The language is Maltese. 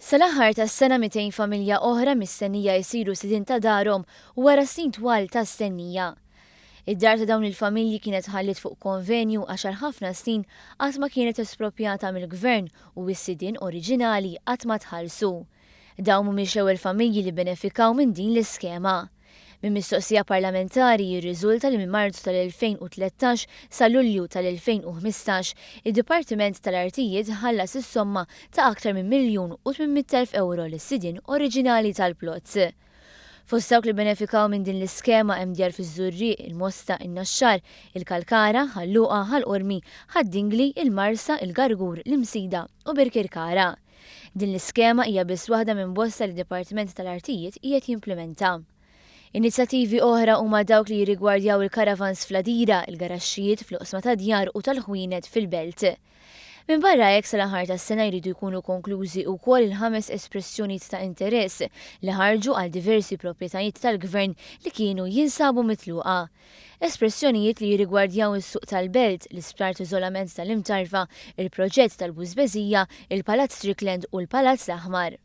Sal-aħħar tas-sena 200 familja oħra mistennija jsiru sidien ta' darhom wara snin twal ta' stennija. Id-dar ta' dawn il-familji kienet tħalliet fuq konvenju għax għal ħafna snin qatt ma kienet esproprjata mill-Gvern u s-sidien oriġinali qatt ma tħallsu. Dawn mhumiex l-ewwel familji li bbenefikaw minn din l-iskema. Minn mistoqsija parlamentari jirriżulta li minn Marzu tal-2013 sa Lulju tal-2015, id-Dipartiment tal-Artijiet ħallas is-somma ta' aktar minn 1,800,000 ewro lis-sidien oriġinali tal-plots. Fost dawk li bbenefikaw minn din l-iskema hemm djar fiż-Żurrieq, il-Mosta, in-Naxxar, il-Kalkara, Ħal Luqa, Ħal Qormi, Ħad-Dingli, il-Marsa, il-Gargur, l-Imsida u Birkirkara. Din l-iskema hija biss waħda minn bosta li d-Dipartiment tal-Artijiet qiegħed jimplimenta. Inizjattivi oħra huma dawk li jirrigwardjaw il-karavans fl-Għadira, il-garaxxijiet fl-oqsma tad-djar u tal-ħwienet fil-Belt. Minbarra hekk sal-aħħar tas-sena jridu jkunu konklużi wkoll il-ħames espressjonijiet ta' interess li ħarġu għal diversi proprjetajiet tal-Gvern li kienu jinsabu mitluqa. Espressjonijiet li jirrigwardjaw is-suq tal-Belt, l-isptar t'iżolament tal-Imtarfa, il-proġett tal-Bużbeżija, il-Palazz Strickland u l-Palazz l-Aħmar.